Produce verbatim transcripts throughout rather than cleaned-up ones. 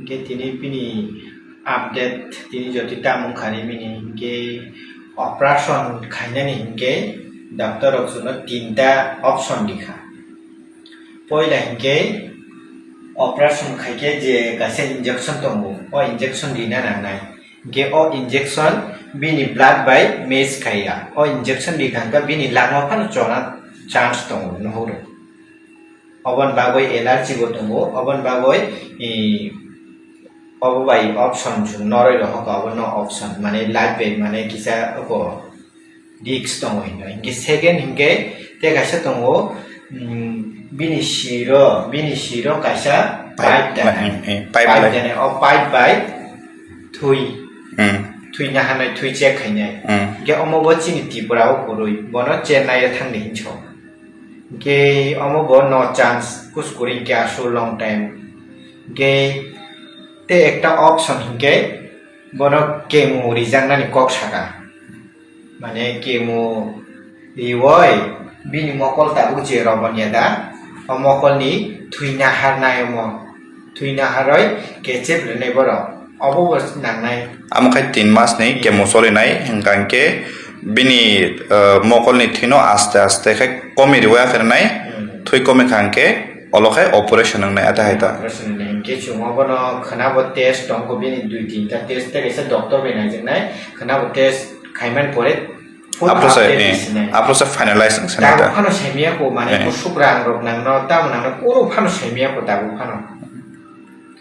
Hingke tini bini update tini jotoi tamo wngkha rimini hingke operation khainani hingke doctor rok chwngno tinta option rikha. Poila hingke operation khaikhe je kaisa injection tongo, o injection rina nangnai. Hingke o injection bini blood bai match khaiya. O injection rikha hingke bini langma phano chona chance tongo, nuhoro. Oboni bagwi allergy bo tongo, oboni bagwi, i, obo bai option chwng noroi rohor kha, obo no option, mane life bai mane kisa oko risk tongo hinwi. Hinkhe second hinkhe tei kaisa tongo, mm, bini siro, bini siro kaisa pipe, pipe danai. Mm, mm, pipe pipe lai. Danai, o pipe bai thwi, mm, thwi naharnai, thwi check khainai. Mm. Hinkhe omo bo chini Tripura o kwrwi, bono Chennai o thangdi hinwi sao. Hinkhe omo bo no chance, kuskuri hinkhe aswk long time. Hinkhe tei ekta option hinkhe bono chemo rijaknani kok saka. Mane chemo riwi bini mokol tabuk je robonia da, o mokolni thwi naharnai omo. Thwi naharwi kechep rwnai borok. Obo bo nangnai. Amo khai tin mas ni chemo solinai, hingka hinkhe bini, eh, mokolni thwino aste aste khai komi riwi aphernai, hmm, thwi komi kha hinkhe olo khai operation wngnai ata hai ta. Operation wngnai hinkhe chwng obono khwnabo test tongkho bini dui tinta test tei kaisa doctor bai naijaknai khwnabo test khaimani pore Aphuru se, eh, aphuru se finalize wng sanai ta. Tabuk phano saimaya ko, mane, eh, kusuk rang rok nangno, tamo nangno, kunu phano saimaya ko tabuk phano.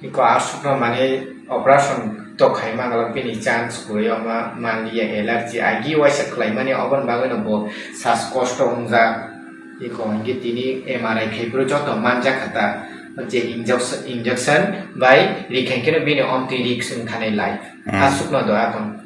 Iko aswkno, mane, operation to khaima glak bini chance kwrwi, omo manliya allergy, agi waisa khlaimani, oboni bagwino bo sas kosto wngjak. Iko hinkhe tini M R I khaiphuru joto manjak kha ta, je injection, injection bai rikha hinkhe bini omtwi risk wng thanai life. Hmm. Aswkno do akon.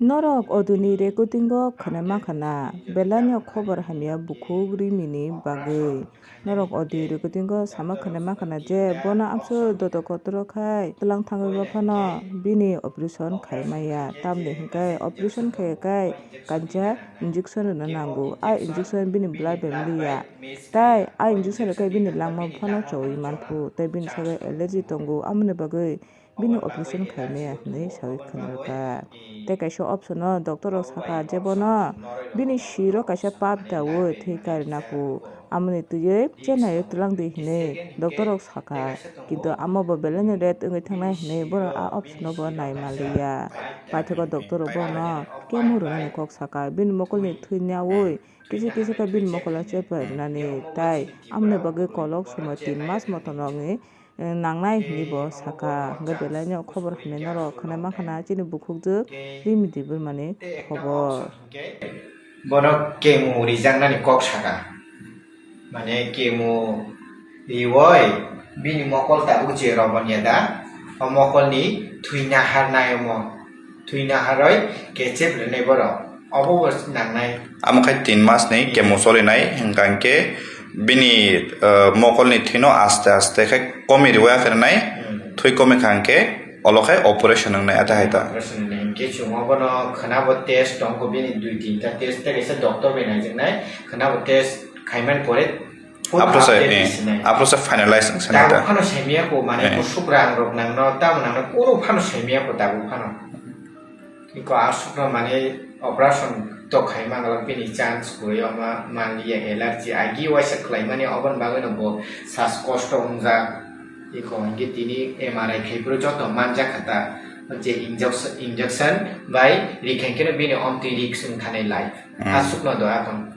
Norok audio ni recording o khwnai mankha na, belai no khobor hamya bukhuk rimini bagwi. Norok audio recording o sama khwnai mankha na je bono absor doto kotoro khai twlang thangwi bo phano bini operation khai maya, tamni hwnkhe operation khai khai kaisa injection rwna nango, a injection bini blood bai mliya, tai a injection rwkhe bini langma phano chowi manphu, tei bini sagwi allergy tongo, amoni bagwi bini operation khaimaya hinwi sawi khwnarwkha. Tei kaisa option o doctor rok sakha je bono bini siro kaisa pipe daui thwi karina phu, amoni twiwi Chennai o twlangdi hinwi doctor rok sakha, kintu amo bo belai no late wngwi thangnai hinwi borok a option o bo nai manliya. Paithago doctor rok bono chemo rwnani kok sakha, bini mokolni thwi naui kisa kisa khe bini mokolo chepai rwnani, tai amoni bagwi kolok somoi tin mas motom rokni nangnai hinwi bo sakha. Hwnkhe belai no khobor hamya norok khwnai mankha na chini bukhukjwk Rimidi Burmani khobor. Bono chemo rijaknani kok sakha. Mane chemo riwi bini mokol tabuk je robonia da, o mokolni thwi naharnai omo. Thwi naharwi kechep rwnai borok. Obo bo nangnai. Amo khai tin mas ni chemo solinai, hwnkha hinkhe bini, eh, mokolni thwino aste aste khai komi riwi aphernai, hmm, thwi komi kha hinkhe olo khai operation wngnai ata hai ta. Operation wngnai hinkhe chwng obono khwnabo test tongkho bini dui tinta test tei kaisa doctor bai naijaknai, khwnabo test khaimani pore Aphuru se, eh, aphuru se finalize wng sanai ta. Tabuk phano saimaya ko, mane, eh, kusuk rang rok nangno, tamo nangno, kunu phano saimaya ko tabuk phano. Iko aswkno, mane, operation to khaima glak bini chance kwrwi, omo manliya allergy, agi waisa khlaimani, oboni bagwino bo sas kosto wngjak. Iko hinkhe tini M R I khaiphuru joto manjak kha ta, je injection, injection bai rikha hinkhe bini omtwi risk wng thanai life. Hmm. Aswkno do akon.